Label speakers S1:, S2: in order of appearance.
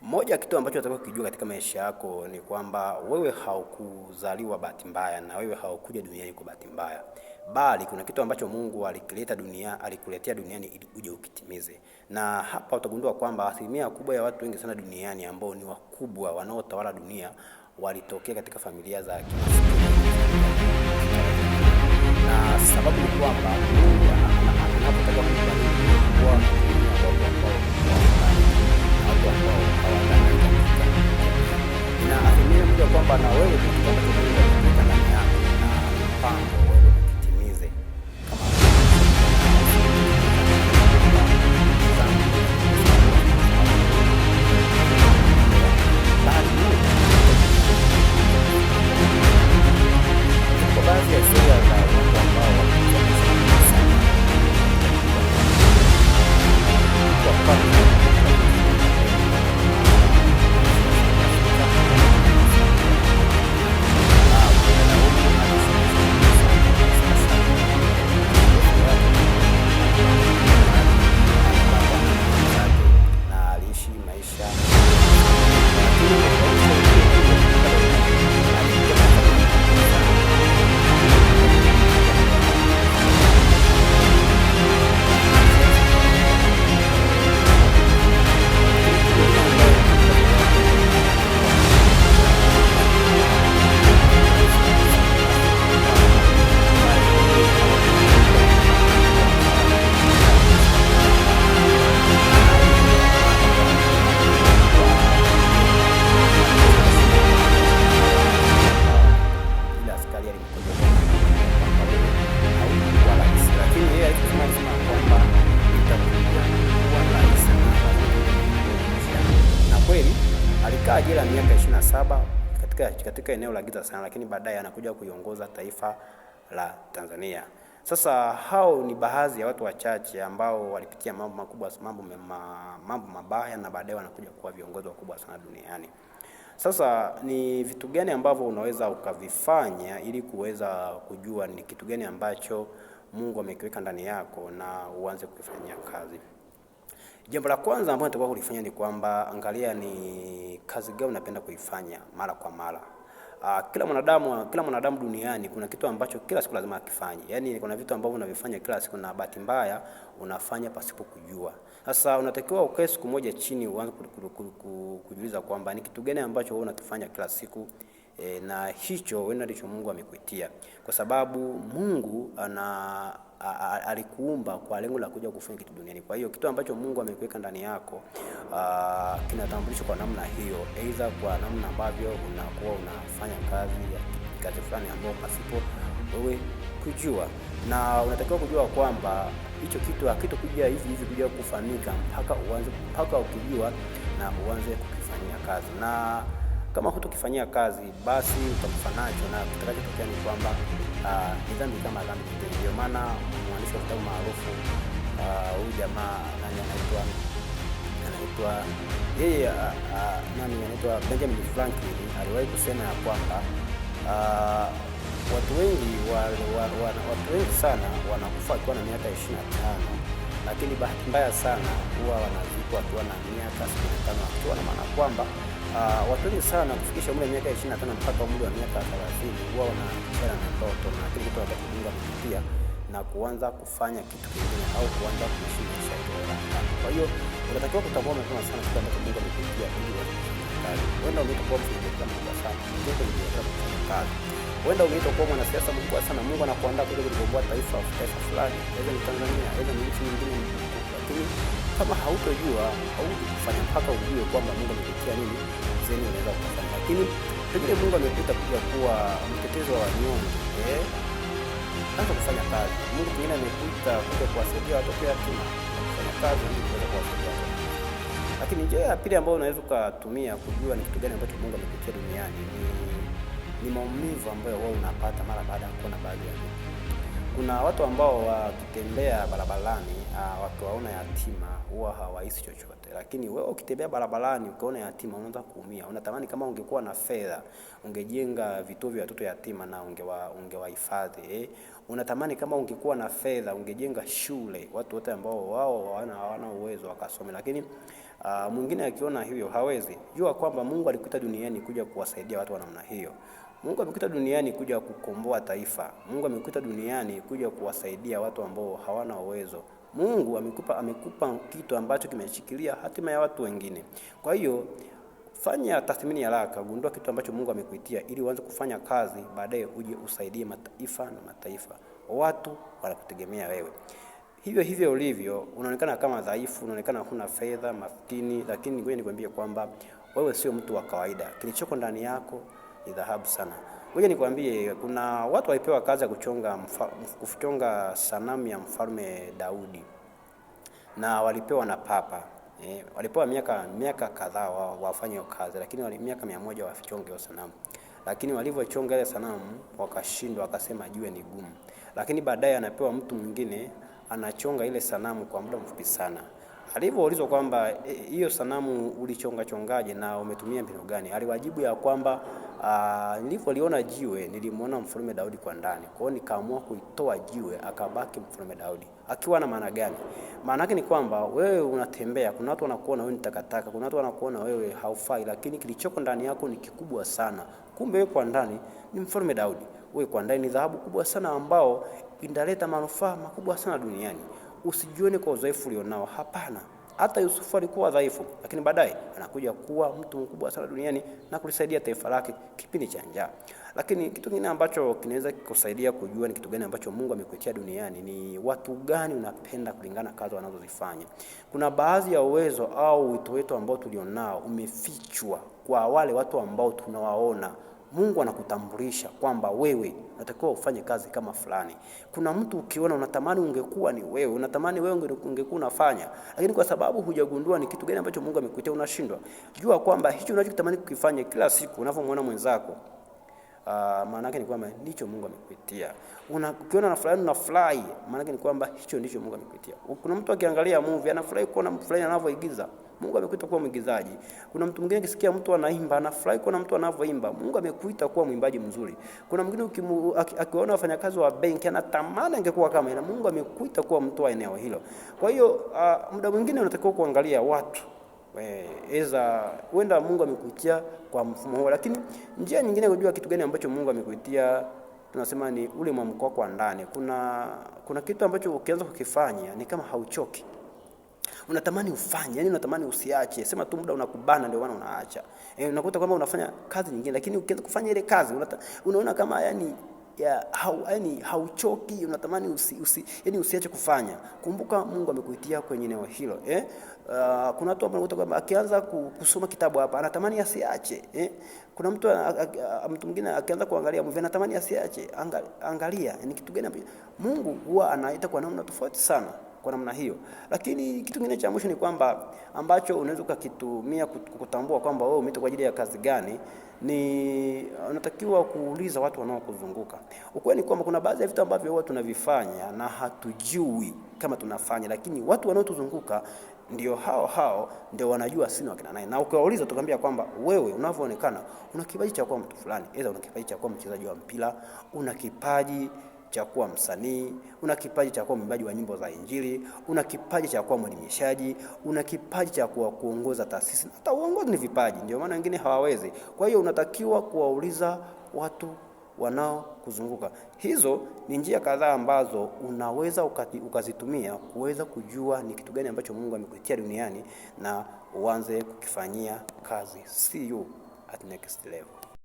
S1: Moja kitu ambacho unatakiwa kujua katika maisha yako ni kwamba wewe haukuzaliwa bahati mbaya na wewe haukuja duniani kwa bahati mbaya, bali kuna kitu ambacho Mungu alikileta dunia, alikuletea duniani ili uje ukitimize. Na hapa utagundua kwamba asilimia kubwa ya watu wengi sana duniani ambao ni wakubwa wanaotawala dunia walitokea katika familia za kimasikini, na sababu ni kwamba Mungu anapotaka kukubariki huwa anatumia watu ambao watu ambao hawadhani katika na asilimia moja kwamba na wewe kuna kitu ambacho Mungu amekuweka ndani yako na mpango wewe ukitimize kama kwa baadhi ya historia za watu ambao walipitia maisha magumu sana kwa kwanza na aliishi maisha Ile askari alimkojoa kwamba wewe hautakuwa rais, lakini yeye alichosema alisema kwamba nitakuja kuwa rais na kweli alikaa jela miaka 27 katika eneo la giza sana, lakini baadaye anakuja kuiongoza taifa la Tanzania. Sasa hao ni baadhi ya watu wachache ambao walipitia mambo makubwa, mambo mabaya na baadaye wanakuja kuwa viongozi wakubwa sana duniani. Sasa ni vitu gani ambavyo unaweza ukavifanya ili kuweza kujua ni kitu gani ambacho Mungu amekiweka ndani yako na uanze kukifanyia kazi? Jambo la kwanza ambalo natakiwa kulifanya ni kwamba angalia ni kazi gani unapenda kuifanya mara kwa mara. Kila mwanadamu duniani kuna kitu ambacho kila siku lazima akifanye. Yaani kuna vitu ambavyo unavifanya kila siku na bahati mbaya unafanya pasipo kujua. Sasa unatakiwa ukae siku moja chini uanze kujiuliza kwamba ni kitu gani ambacho wewe unakifanya kila siku na hicho wewe ndicho Mungu amekuitia, kwa sababu Mungu alikuumba kwa lengo la kuja kufanya kitu duniani. Kwa hiyo kitu ambacho Mungu amekuweka ndani yako kinatambulishwa kwa namna hiyo, aidha kwa namna ambavyo unakuwa unafanya kazi ya kazi fulani ambayo pasipo wewe kujua, na unatakiwa kujua kwamba hicho kitu hakitokuja hivi hivi kuja kufanyika mpaka uanze, mpaka ukijua na uanze kukifanyia kazi, na kama hutokifanyia kazi basi utakufa nacho, na kitakachotokea ni kwamba ni dhambi kama dhambi nyingine. Ndio maana mwandishi wa vitabu maarufu huyu jamaa nani anaitwa yeye nani anaitwa Benjamin Franklin aliwahi kusema ya kwamba watu wengi watu wengi sana wanakufa wakiwa na miaka 25, lakini bahati mbaya sana huwa wanazikwa wakiwa na miaka 75, wakiwa na maana kwamba watu wengi sana kufikisha umri wa miaka 25 mpaka umri wa miaka 30 huwa wanachana na ndoto na kile kitu ambacho Mungu amekitia na kuanza kufanya kitu kingine au kuanza kuishi maisha ya raha. Kwa hiyo unatakiwa kutambua mapema sana kitu ambacho Mungu amekuitia ili uweze kufanya kazi. Huenda umeitwa kuwa mfanyabiashara mkubwa sana, ingia kwenye biashara kufanya kazi. Huenda umeitwa kuwa mwanasiasa mkubwa sana, Mungu anakuandaa kuja kulikomboa taifa fulani, aidha ni Tanzania, aidha ni nchi nyingine, lakini kama hautojua au kufanya mpaka ujue kwamba Mungu amekuitia nini, zeni unaweza kufanya. Lakini pengine Mungu amekuita kuja kuwa mtetezi wa wanyonge, anza kufanya kazi. Mungu pengine amekuita kuja kuwasaidia watoto yatima, kufanya kazi ili kuweza kuwasaidia watoto. Lakini njia ya pili ambayo unaweza ukatumia kujua ni kitu gani ambacho Mungu amekuitia duniani ni maumivu ambayo wewe unapata mara baada ya kuona baadhi ya vitu. Kuna watu ambao wakitembea barabarani wakiwaona yatima huwa hawahisi chochote, lakini wewe ukitembea barabarani ukiona yatima unaanza kuumia. Unatamani kama ungekuwa na fedha ungejenga vituo vya watoto yatima na ungewahifadhi. Unatamani kama ungekuwa na fedha ungejenga shule watu wote ambao wao hawana uwezo wakasome, lakini Mwingine akiona hiyo hawezi. Jua kwamba Mungu alikuita duniani kuja kuwasaidia watu wa namna hiyo. Mungu amekuita duniani kuja kukomboa taifa. Mungu amekuita duniani kuja kuwasaidia watu ambao hawana uwezo. Mungu amekupa kitu ambacho kimeshikilia hatima ya watu wengine. Kwa hiyo fanya tathmini haraka, gundua kitu ambacho Mungu amekuitia ili uanze kufanya kazi, baadaye uje usaidie mataifa na mataifa. Watu wanakutegemea wewe. Hivyo hivyo ulivyo, unaonekana kama dhaifu, unaonekana huna fedha, maskini, lakini ngoja nikwambie kwamba wewe sio mtu wa kawaida. Kilichoko ndani yako ni dhahabu sana. Ngoja nikwambie, kuna watu walipewa kazi ya kuchonga sanamu ya Mfalme Daudi na walipewa na Papa. Walipewa miaka kadhaa wafanye hiyo kazi, lakini wali miaka 100 wafichonge hiyo sanamu. Lakini walivyochonga ile sanamu wakashindwa, wakasema jiwe ni gumu. Lakini baadaye anapewa mtu mwingine anachonga ile sanamu kwa muda mfupi sana. Alivyoulizwa kwamba hiyo sanamu ulichonga chongaje na umetumia mbinu gani, aliwajibu ya kwamba nilivyoliona jiwe nilimuona Mfalme Daudi kwa ndani, kwa hiyo nikaamua kuitoa jiwe akabaki Mfalme Daudi. Akiwa na maana gani? Maana yake ni kwamba wewe unatembea, kuna watu wanakuona wewe ni takataka, kuna watu wanakuona wewe haufai, lakini kilichoko ndani yako ni kikubwa sana. Kumbe wewe kwa ndani ni Mfalme Daudi, wewe kwa ndani ni dhahabu kubwa sana ambao inaleta manufaa makubwa sana duniani. Usijione kwa udhaifu ulionao, hapana. Hata Yusufu alikuwa dhaifu, lakini baadaye anakuja kuwa mtu mkubwa sana duniani na kulisaidia taifa lake kipindi cha njaa. Lakini kitu kingine ambacho kinaweza kukusaidia kujua ni kitu gani ambacho Mungu amekuitia duniani ni watu gani unapenda kulingana na kazi wanazozifanya. Kuna baadhi ya uwezo au wito wetu ambao tulionao umefichwa kwa wale watu ambao tunawaona. Mungu anakutambulisha kwamba wewe unatakiwa ufanye kazi kama fulani. Kuna mtu ukiona unatamani ungekuwa ni wewe, unatamani wewe ungekuwa unafanya, lakini kwa sababu hujagundua ni kitu gani ambacho Mungu amekuitia unashindwa. Jua kwamba hicho unachokitamani kukifanya kila siku unavyomwona mwenzako, maana yake ni kwamba ndicho Mungu amekuitia. Ukiona na fulani unafurahi, maana yake ni kwamba hicho ndicho Mungu amekuitia. Kuna mtu akiangalia movie anafurahi kuona mtu fulani anavyoigiza. Mungu amekuita kuwa mwigizaji. Kuna mtu mwingine akisikia mtu anaimba anafurahi kuona mtu anavyoimba. Mungu amekuita kuwa mwimbaji mzuri. Kuna mwingine akiona wafanyakazi wa benki anatamani angekuwa kama yeye. Mungu amekuita kuwa mtu wa eneo hilo. Kwa hiyo muda mwingine unatakiwa kuangalia watu. Eza huenda Mungu amekuitia kwa mfumo huo, lakini njia nyingine kujua kitu gani ambacho Mungu amekuitia tunasema ni ule mwamko wako wa ndani. Kuna kitu ambacho ukianza kukifanya ni kama hauchoki. Unatamani ufanye, yani unatamani usiache. Sema tu muda unakubana ndio maana unaacha. Unakuta kwamba unafanya kazi nyingine, lakini ukianza kufanya ile kazi unaona kama yani yani hauchoki, unatamani yani usiache kufanya. Kumbuka Mungu amekuitia kwenye eneo hilo. Kuna watu ambao unakuta kwamba akianza kusoma kitabu hapa anatamani asiache. Kuna mtu mtu mwingine akianza kuangalia movie anatamani asiache. Angalia ni kitu gani ambacho Mungu huwa anaita kwa namna tofauti sana kwa namna hiyo. Lakini kitu kingine cha mwisho ni kwamba ambacho unaweza ukakitumia kutambua kwamba wewe umeitwa kwa ajili ya kazi gani ni unatakiwa kuuliza watu wanaokuzunguka. Ukweli ni kwamba kuna baadhi ya vitu ambavyo huwa tunavifanya na hatujui kama tunafanya, lakini watu wanaotuzunguka ndio hao hao ndio wanajua sisi ni wakina nani. Na ukiwauliza tukwambia kwamba wewe unavyoonekana una kipaji cha kuwa mtu fulani, aidha una kipaji cha kuwa mchezaji wa mpira, una kipaji cha kuwa msanii, una kipaji cha kuwa mwimbaji wa nyimbo za Injili, una kipaji cha kuwa mwelimishaji, una kipaji cha kuwa kuongoza taasisi. Hata uongozi ni vipaji, ndio maana wengine hawawezi. Kwa hiyo unatakiwa kuwauliza watu wanaokuzunguka. Hizo ni njia kadhaa ambazo unaweza ukazitumia kuweza kujua ni kitu gani ambacho Mungu amekuitia duniani na uanze kukifanyia kazi. See you at next level.